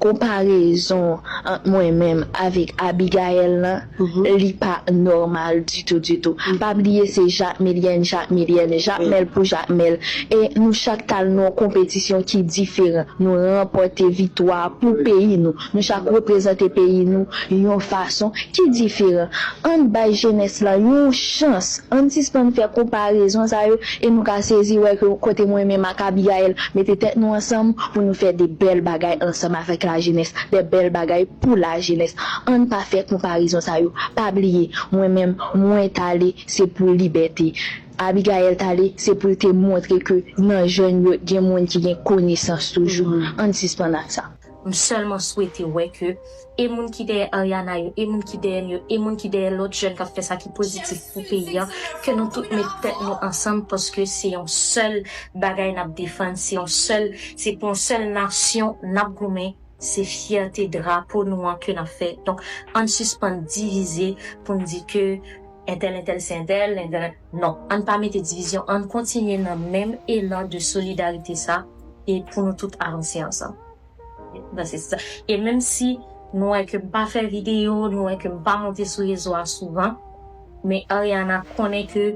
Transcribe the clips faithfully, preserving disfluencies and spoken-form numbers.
Konparezon ant mwen menm avèk Abigaël lan, li pa nòmal ditou, ditou. Pa bliye se Jacmelienne, Jacmelienne, Jacmel pou Jacmel. E nou chak t al nan yon konpetisyon ki diferan. Nou ranpòte viktwa pou peyi nou. Nou chak reprezante peyi nou yon fason ki diferan. Ann bay jenès lan yon chans. Ann sispann fè konparezon sa yo e nou ka sezi wè ke kote mwen menm ak Abigaël mete tèt nou ansanm pou nou fè de bèl bagay ansanm avèk lajenès, de bèl bagay pou lajenès. Ann pa fè konparezon sa yo. Pa bliye, mwen menm, mwen t ale, se pou libète. Abigaël t ale, se pou l te montre ke nan jèn yo, gen moun ki gen konesans toujou. Ann sispann ak sa. M sèlman swete wè ke e moun ki dèyè Ariana yo, e moun ki dèyè m yo, e moun ki dèyè lòt jèn k ap fè sa ki pozitif pou peyi a, ke nou tout met tèt nou ansanm paske se yon sèl bagay n ap defann, se yon sèl, se pou yon sèl nasyon n ap goumen, se fyète drapo nou an ke n ap fè. Donk, ann sispann divize pou n di ke entèl, entèl se entèl, entèl, non, ann pa mete divizyon, ann kontinye nan menm elan de solidarite sa e pou nou tout avanse ansanm. Donk, se sa. E menm si nou wè ke m pa fè videyo, nou wè ke m pa monte sou rezo a souvan, men Ariana konnen ke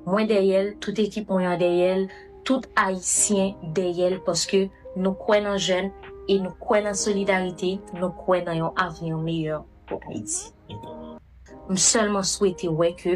mwen dèyè l, tout ekip mwen an dèyè l, tout Ayisyen dèyè l, paske nou kwè nan jèn e nou kwè nan solidarite, nou kwè nan yon avni meyè pou Ayiti. M sèlman swete wè ke